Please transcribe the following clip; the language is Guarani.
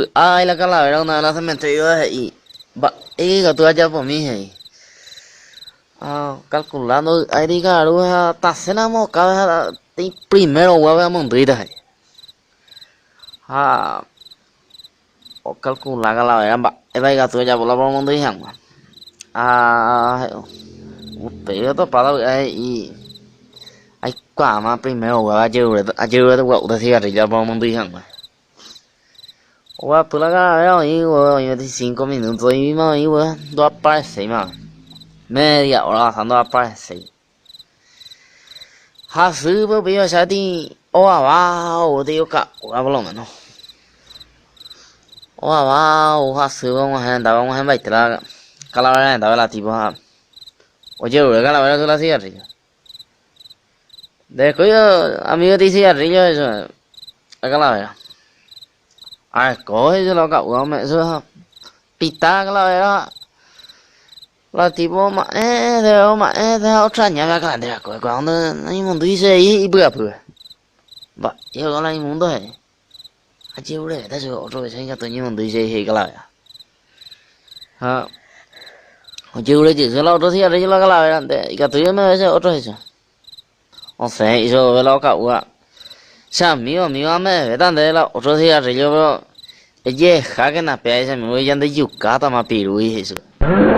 Ovy'a la calavera una vez la cementerio he'i mba'e ikatu ajapomi he'i. Ha calculando ovy'a ika'aru ha tasẽramo okápe ha primero oguápe amondýita he'i. Ha ocalcula calavera mba'épa ikatu ojapo la poromondýi hag̃ua. Ha upéi otopáta vy'a he'i aikuaáma primero oguápe ajeruréta gua'úta cigarrillo aporomondýi hag̃ua. Oguapy la calavera oĩ oĩ 25 minuto oĩma oĩ ndoapareséima media hora ohasa ndoapareséi. Hasýpe upéi ohecháti ovava oútei oka'úva por lo menos. Ovava ou hasýpe og̃uahẽ hendápe og̃uahẽmbaite la calavera rendápe la tipo ha ojerure calavera chupe la cigarrillo. Nderekói amigo ti cigarrillo he'i chupe la calavera. Areko he'i chupe la oka'úva ome'ẽ chupe ha pita la calavera ha La tipo oma'ẽ, debe oma'ẽ, deja otraña la calandria ko'ẽ cuando naimondýi che he'i ipy'apýpe. Mba'e oiko la imundo he'i. Ajerurevéta chupe otro vece ikatu oñemondýi che he'i calavera. Ha ojerure jey la otro cigarrillo la calavera nde ikatu oimeve che otro he'i chupe. Osẽ he'i chupe la oka'úva. Che amigo, amigo ame'ẽvéta ndéve la otro cigarrillo pero ejehejákena péa che amigo ñandejukátama pirúi he'i chupe.